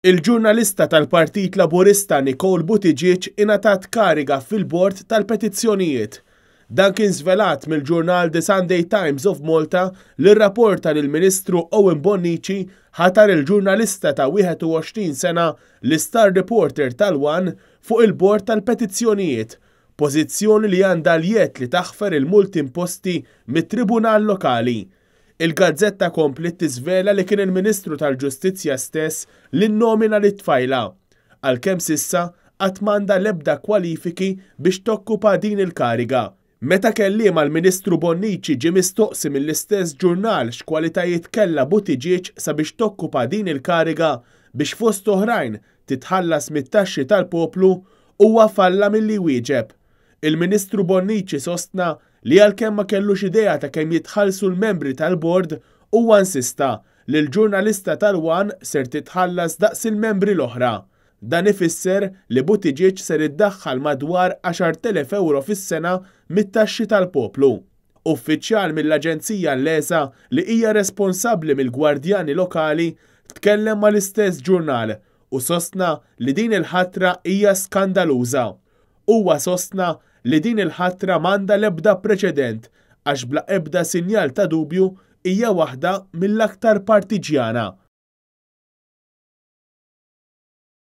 Il-ġurnalista tal-Partit Laburista Nicole Buttigieg ingħatat kariga fil-Bord tal-Petizzjonijiet. Dan kien żvelat mill-ġurnal The Sunday Times of Malta li rrapporta li l-Ministru Owen Bonnici ħatar il-ġurnalista ta' 21 sena l-istar reporter tal-ONE fuq il-Bord tal-Petizzjonijiet, pożizzjoni li għandha l-jedd li taħfer il-multi imposti mit-Tribunal Lokali. Il-gazzetta kompliet tiżvela li kien il-Ministru tal-Ġustizzja stess li nnomina lit-tfajla, għalkemm s'issa qatt m'għandha l-ebda kwalifiki biex tokkupa din il-kariga. Meta kelliem għall-Ministru Bonnici ġie mistoqsi mill-istess ġurnal x'kwalitajiet kellha Buttigieg sabiex tokkupa din il-kariga biex fost oħrajn titħallas mit-taxxi tal-poplu, huwa falla milli jwieġeb. Il-Ministru Bonnici sostna li għalkemm ma kellux idea ta' kemm jitħallsu l-membri tal-bord, huwa insista li l-ġurnalista tal-ONE ser titħallas daqs il-membri l-oħra. Dan ifisser li Buttigieg ser iddaħħal madwar 10,000 ewro fis-sena mit-taxxi tal-poplu. Uffiċjal mill-aġenzija LESA li hija responsabbli mill-gwardjani lokali tkellem mal-istess ġurnal u sostna li din il-ħatra hija skandaluża. Huwa sostna li din il-ħatra m'għandha l-ebda preċedent għax bla ebda sinjal ta' dubju hija waħda mill-aktar partiġjana.